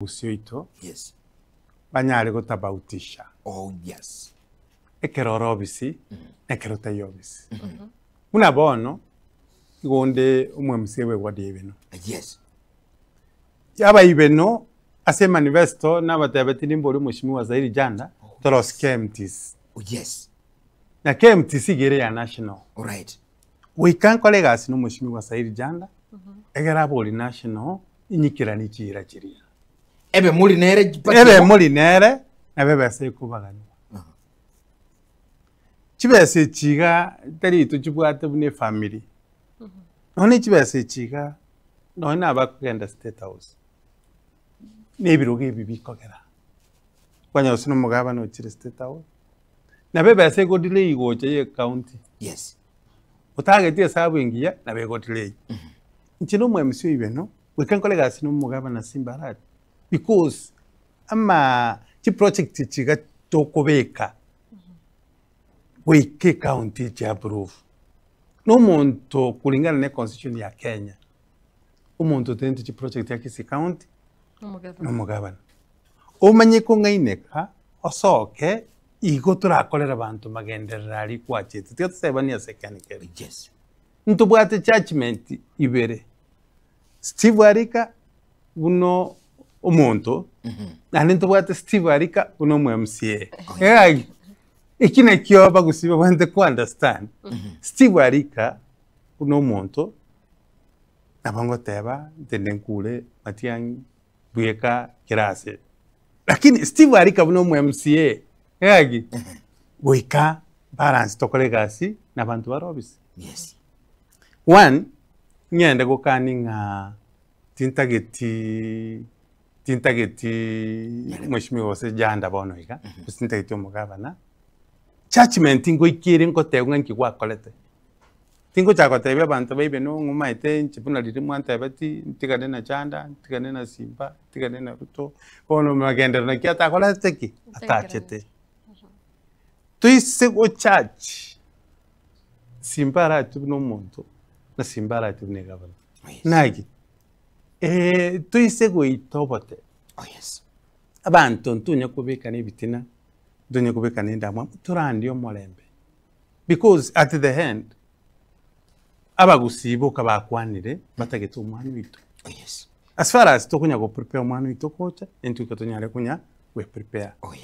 Gusii oito Yes. banyare gotabautisha Oh, yes. ekero ore obisi na ekero otaiyo obisi. Buna bono, igo onde omwemca bwe ward ya Ibeno. Yes. Aba Ibeno ase emanifesto nabatebetie nimborie omweshimiwa Zairi Janda torosie KMTC. Oh, yes. Na KMTC iga ere ya national. Alright. Goika nkore egasi na omweshimiwa Sairi Janda, egere abori national inyikeranie chiira chiria. Ebe mori nere Ebe mori nere, nabo ebesa ekobaganwa. Chibesa echi iga tari intwe chibwate buna efamiri, nonya ne chibesa echi iga, nonya na abakogenda State House, na ebirogo ebi bikogera, kwanyora gose na omogabana ochire State House, nabo ebesa ego delay gocha ya ecounty. Yes. Otageti esabu engiya nabo ego delay. Inche na omo-MC oibeno, goika nkore egasi na omogabana Simba Arati because ama chiproject echi iga tokobeka goika ecounty echi approve. Na omonto kulingana na econstitution ya Kenya, omonto otenenete chiproject ya Kisii county na omogabana. Omanye kong'aineka osoke igo torakorere abanto magenderero aria kwachete. Tiga tosebanie ase ekene kere. Yes. Ntobwate judgement ibere, Steve Arika buna omonto, naende ntobwate Steve Arika buna omo MCA. Egaki, eki nakio abagusii babwenerete ko understand. Steve Arika buna omonto, nabo ngoteba ntende nkure Matiang'i bweka kera ase. Lakini Steve Arika buna omo MCA, egaki, goika balance tokore egasi na abanto bare obisi. Yes. One, ng'ende gokani ng'a tintageti tintageti mweshimiwa gose Janda bono iga, gose tintageti omogabana, judgement ngoika ere ngotebwa ng'a nki gwakorete. Tingochaka gotebia abanto baibe no ng'a omaete inche buna riria mwantebeti ntigane na Janda, ntigane na Simba, ntigane na Ruto, bono magenderero naki atakorete ki? Atachete. Toise gojudge Simba arachwe buna omonto, na Simba arachwe buna egavana. Oh, yes. Naki, toise goita obote, Oh, yes. abanto ntonya kobekana ebitina, ntonya kobekana endamwamu, torandie omorembe. Because at the end, abagusii boka bakwanire, batagete omwana oito. Oh, yes. As far as tokonya go prepare omwana oito gocha, intwe tonyare konya gwe prepare. Oh, yes.